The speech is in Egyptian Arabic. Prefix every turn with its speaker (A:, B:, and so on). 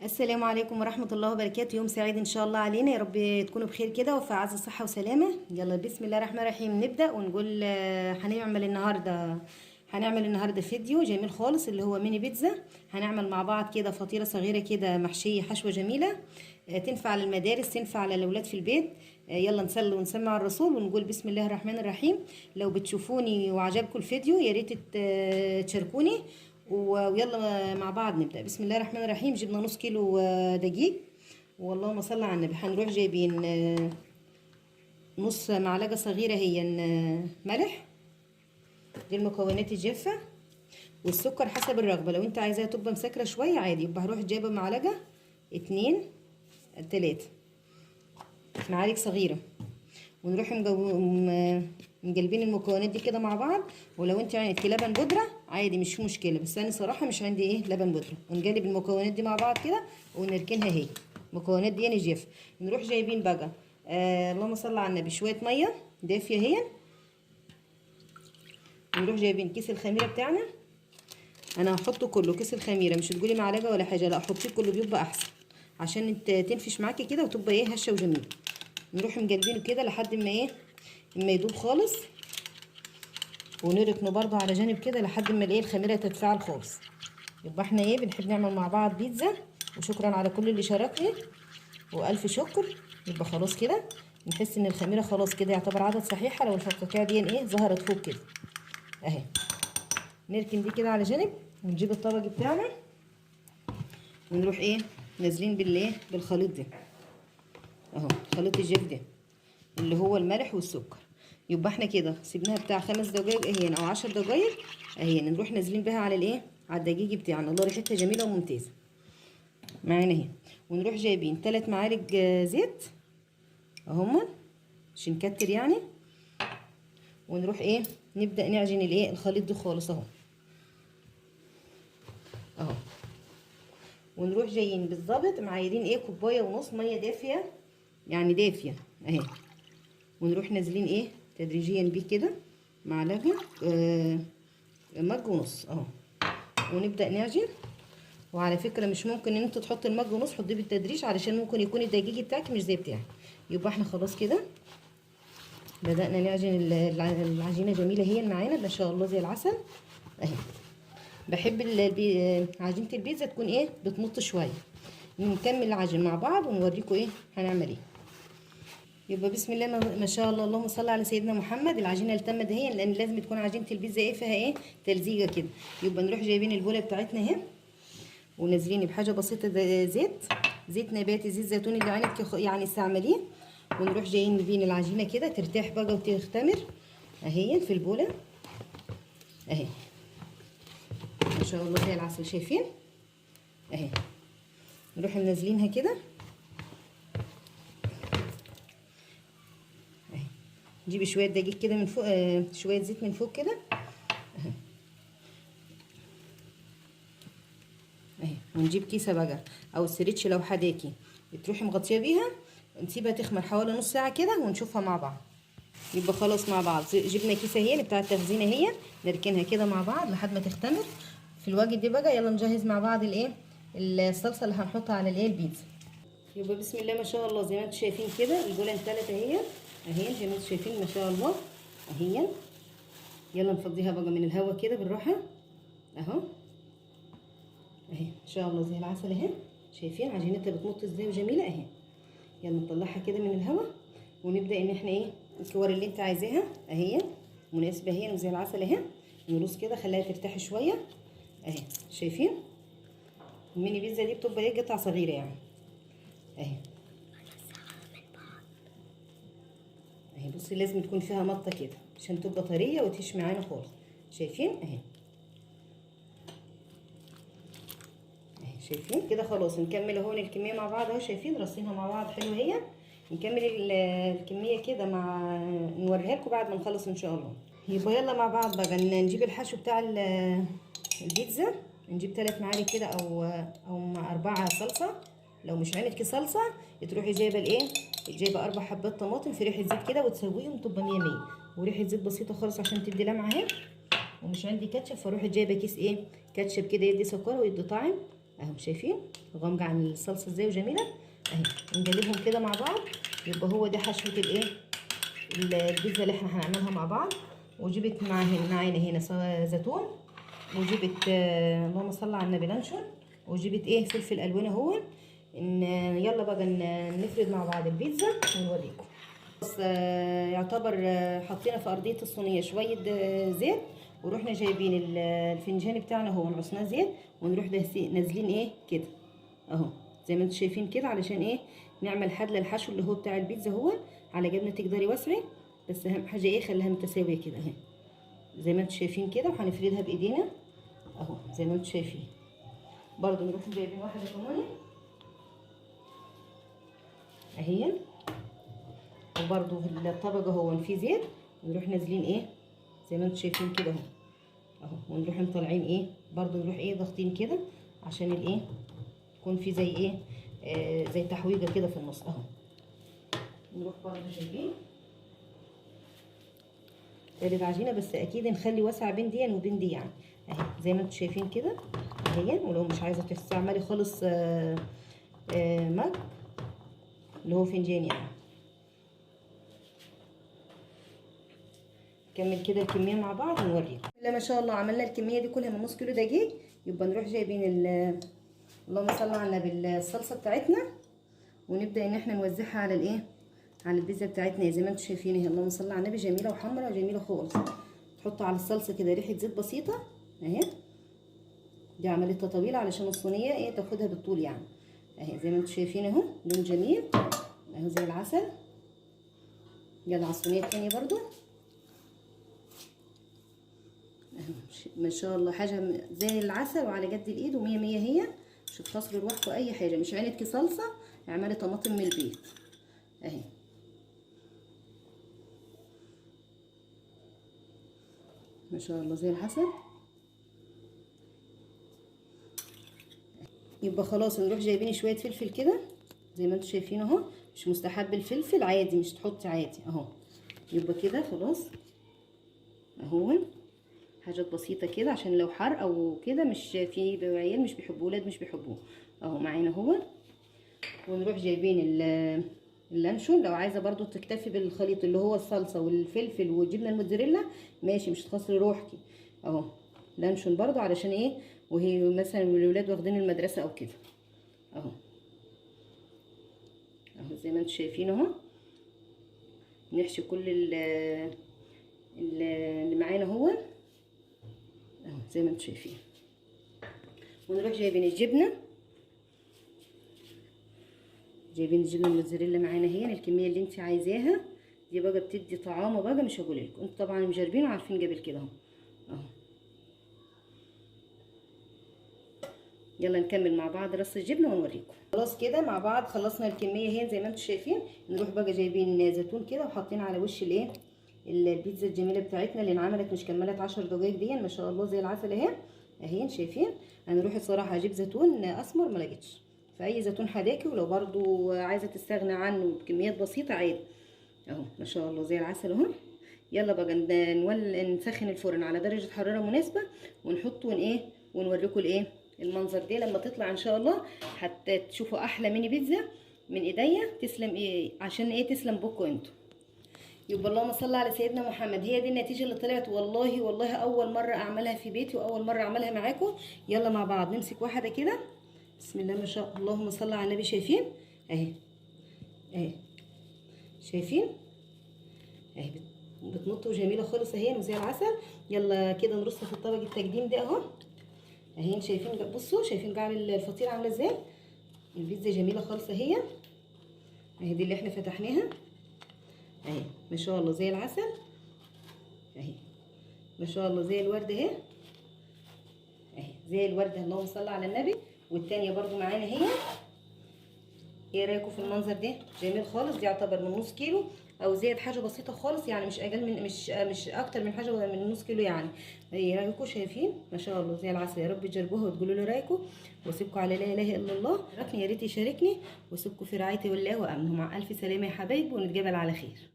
A: السلام عليكم ورحمة الله وبركاته. يوم سعيد إن شاء الله علينا، يا رب تكونوا بخير كده وفي أعز صحة وسلامة. يلا بسم الله الرحمن الرحيم نبدأ ونقول هنعمل النهاردة فيديو جميل خالص اللي هو ميني بيتزا. هنعمل مع بعض كده فطيرة صغيرة كده محشية حشوة جميلة، تنفع للمدارس، تنفع للأولاد في البيت. يلا نصلي ونسمع الرسول ونقول بسم الله الرحمن الرحيم. لو بتشوفوني وعجبكم الفيديو يا ريت تشاركوني، ويلا مع بعض نبدأ. بسم الله الرحمن الرحيم. جبنا نص كيلو دقيق، واللهم صل على النبي. هنروح جايبين نص معلقة صغيرة هي ملح، دي المكونات الجافة، والسكر حسب الرغبة. لو انت عايزاها تبقى مسكرة شوية عادي، يبقى هروح جايبة معلقة 2 3 معالق صغيرة، ونروح مقلبين المكونات دي كده مع بعض. ولو انت عندك لبن بودرة عادي مش مشكلة، بس انا صراحة مش عندي لبن بودرة. ونقلب المكونات دي مع بعض كده ونركنها اهي. المكونات دي يعني جاف. نروح جايبين بقى اللهم صل على النبي شوية مية دافية اهي، ونروح جايبين كيس الخميرة بتاعنا. انا هحطه كله كيس الخميرة، مش تقولي معلقة ولا حاجة، لا حطيه كله بيبقى احسن عشان تنفش معاكي كده وتبقى هشة وجميلة. نروح مقلبينه كده لحد ما ما يدوب خالص، ونركنه برضو على جانب كده لحد ما الخميرة تتفاعل خالص. يبقى احنا بنحب نعمل مع بعض بيتزا. وشكرا على كل اللي شاركني والف شكر. يبقى خلاص كده نحس ان الخميرة خلاص كده يعتبر عدد صحيحة لو الفقاقيع دي ظهرت فوق كده اهي. نركن دي كده على جانب، ونجيب الطبق بتاعنا ونروح نازلين بالخليط ده اهو، خليط الجاف ده اللي هو الملح والسكر. يبقى احنا كده سيبناها بتاع 5 دقايق اهي او 10 دقايق اهي، نروح نازلين بها على على الدقيق بتاعنا. الله ريحتها جميلة وممتازة معانا اهي. ونروح جايبين 3 معالق زيت اهم عشان نكتر يعني، ونروح نبدا نعجن الخليط ده خالص اهو اهو. ونروح جايين بالظبط معايرين كوباية ونص مية دافيه، يعني دافيه اهي، ونروح نازلين تدريجيا بيه كده معلقه مج ونص اهو، ونبدا نعجن. وعلى فكرة مش ممكن ان انت تحط المج ونص، حطيه بالتدريج علشان ممكن يكون الدقيق بتاعك مش زي بتاعك. يبقى احنا خلاص كده بدأنا نعجن العجينة جميلة هي معانا ما شاء الله زي العسل اهي. بحب عجينه البيتزا تكون بتمط شوية. نكمل العجين مع بعض ونوريكم هنعمل ايه. يبقى بسم الله ما شاء الله اللهم صل على سيدنا محمد. العجينة التمت اهي، لان لازم تكون عجينه البيتزا فيها تلزيجه كده. يبقى نروح جايبين البوله بتاعتنا اهي، ونازلين بحاجة بسيطة زيت نباتي، زيت زيتون اللي عندك يعني استعمليه. ونروح جايين بين العجينة كده ترتاح بقى وتختمر اهي في البوله اهي ما شاء الله زي العسل، شايفين اهي. نروح منزلينها كده اهي، نجيب شوية دقيق كده من فوق، شوية زيت من فوق كده اهي اهي، ونجيب كيسه بقى او السريتش لو حداكي تروحي مغطيه بيها، نسيبها تخمر حوالي نص ساعة كده ونشوفها مع بعض. يبقى خلاص مع بعض جبنا كيسه اهي بتاعه التخزين اهي، نركنها كده مع بعض لحد ما تختمر. في الوقت دي بقى يلا نجهز مع بعض الصلصه اللي هنحطها على البيتزا. يبقى بسم الله ما شاء الله زي ما انتم شايفين كده البوله امتلت اهي اهي زي ما انتم شايفين ما شاء الله اهي. يلا نفضيها بقى من الهوا كده بالراحة اهو اهي ان شاء الله زي العسل اهي. شايفين عجينتها بتمط ازاي وجميلة اهي. يلا نطلعها كده من الهوا ونبدا ان احنا الكور اللي انت عايزاها اهي مناسبة اهي وزي العسل اهي. نرص كده خليها ترتاح شوية اهي. شايفين الميني بيتزا دي بتبقى قطع صغيرة يعني اهي اهي. بصي لازم تكون فيها مطه كده عشان تبقى طرية وتهش معانا خالص. شايفين اهي اهي شايفين كده. خلاص نكمل اهو الكمية مع بعض اهو. شايفين رصينها مع بعض حلو اهي. نكمل الكمية كده مع نوريها لكم بعد ما نخلص ان شاء الله. يبقى يلا مع بعض بقى نجيب الحشو بتاع البيتزا. نجيب 3 معالق كده او مع 4 صلصه. لو مش عندك صلصه تروحي جايبه جايبه 4 حبات طماطم في ريحه زيت كده وتسويهم تبقى 100 100، وريحه زيت بسيطة خالص عشان تدي لمعة اهي. ومش عندي كاتشب فاروح جايبه كيس كاتشب كده يدي سكر ويدي طعم. اهو شايفين غامقه عن الصلصه ازاي وجميلة اهي. نقلبهم كده مع بعض، يبقى هو ده حشوه الايه البيتزا اللي احنا هنعملها مع بعض. وجبت معانا هنا زيتون، وجبت اللهم صل على النبي لانشون، وجبت ايه فلفل الوان اهو. ان يلا بقى نفرد مع بعض البيتزا ونوريكم. بس يعتبر حطينا في ارضية الصينية شوية زيت، ورحنا جايبين الفنجان بتاعنا اهو نعصناه زيت، ونروح نازلين ايه كده اهو زي ما انتم شايفين كده، علشان ايه نعمل حدله الحشو اللي هو بتاع البيتزا اهو. على جبنه تقدري وسعي، بس اهم حاجة ايه خليها متساوية كده اهي زي ما انتم شايفين كده. وهنفردها بايدينا اهو زي ما انتم شايفين. برضو نروح جايبين واحدة كمان اهي، وبرضو في الطبق اهو في زيت، ونروح نازلين ايه زي ما انتم شايفين كده اهو اهو، ونروح مطلعين ايه برضو نروح ايه ضاغطين كده عشان الايه يكون في زي ايه زي تحويجه كده في النص اهو. نروح برضو جايبين تالت عجينه، بس اكيد نخلي واسعة بين دي وبين دي يعني اهي زي ما انتم شايفين كده اهي. ولو مش عايزه تستعملي خالص مج اللي هو فنجان يعني. نكمل كده الكمية مع بعض ونوريكم. لا ما شاء الله عملنا الكمية دي كلها من نص كيلو دقيق. يبقى نروح جايبين اللهم صل على النبي الصلصه بتاعتنا، ونبدا ان احنا نوزعها على الايه على البيتزا بتاعتنا زي ما انتم شايفين اهي. اللهم صل على النبي جميلة وحمراء جميلة خالص. تحط على الصلصه كده ريحه زيت بسيطة اهي، دي عملتها طويلة علشان الصينية ايه تاخدها بالطول يعني اهي زي ما انتم شايفين اهو، لون جميل اهو زي العسل. يلا على الصينية الثانية برضو اهو ما شاء الله حاجة زي العسل وعلى قد الايد ومية مية. هي مش هتخسروا لوحدكم اي حاجة، مش عينك صلصه، اعملي طماطم من البيت اهي. ما شاء الله زي العسل. يبقى خلاص نروح جايبين شوية فلفل كده زي ما انتم شايفين اهو. مش مستحب الفلفل عادي، مش تحطي عادي اهو. يبقى كده خلاص اهو، حاجات بسيطة كده عشان لو حر او كده، مش في عيال مش بيحبوه، ولاد مش بيحبوه اهو معانا اهو. ونروح جايبين اللانشون. لو عايزه برضو تكتفي بالخليط اللي هو الصلصه والفلفل والجبنه الموتزاريلا ماشي، مش هتخسري روحك اهو. لانشون برضو علشان ايه وهي مثلا الولاد واخدين المدرسة او كده اهو اهو زي ما انتم شايفين اهو. نحشي كل اللي معانا اهو اهو زي ما انتم شايفين. ونروح جايبين الجبنة، جايبين الجبنة الموتزاريلا معانا اهي الكمية اللي انت عايزاها. دي بقى بتدي طعامه بقى مش هقول لكم، انتوا طبعا مجربين وعارفين قبل كده اهو اهو. يلا نكمل مع بعض رص الجبنة ونوريكم. خلاص كده مع بعض خلصنا الكمية اهي زي ما انتم شايفين. نروح بقى جايبين زيتون كده وحاطين على وش الايه البيتزا الجميلة بتاعتنا اللي انعملت مش كملت 10 دقايق دي، ما شاء الله زي العسل اهي اهي شايفين. انا اروح الصراحة اجيب زيتون اسمر ما لقيتش، فاي زيتون حداكي، ولو برضو عايزه تستغنى عنه بكميات بسيطة عادي اهو ما شاء الله زي العسل اهو. يلا بقى نسخن الفرن على درجه حرارة مناسبة ونحطه ايه ونوريكم الايه المنظر ده لما تطلع ان شاء الله، حتى تشوفوا احلى ميني بيتزا من ايديا. تسلم ايه عشان ايه تسلم بكم انتوا. يبقى اللهم صل على سيدنا محمد. هي دي النتيجة اللي طلعت، والله والله اول مرة اعملها في بيتي واول مرة اعملها معاكم. يلا مع بعض نمسك واحدة كده، بسم الله ما شاء الله اللهم صل على النبي. شايفين اهي اهي شايفين اهي بتنط وجميلة خالص اهي وزي العسل. يلا كده نرصها في الطبق التقديم ده اهو اهي. شايفين بصوا شايفين جعل الفطيره عامله ازاي، البيتزا جميلة خالص اهي اهي دي اللي احنا فتحناها اهي ما شاء الله زي العسل اهي ما شاء الله زي الورد اهي اهي زي الورد اللهم صل على النبي. والتانية برضو معانا اهي. ايه رايكم في المنظر ده؟ جميل خالص. دي يعتبر من نص كيلو او زائد حاجة بسيطة خالص، يعني مش اقل من مش اكتر من حاجة من نص كيلو يعني. ايه رايكم؟ شايفين ما شاء الله زي العسل. يا رب تجربوها وتقولوا لي رايكم، واسيبكم على لا اله الا الله. يا ريت يشاركني، واسيبكم في رعاية الله وامنه. مع الف سلامه يا حبايب، ونتقابل على خير.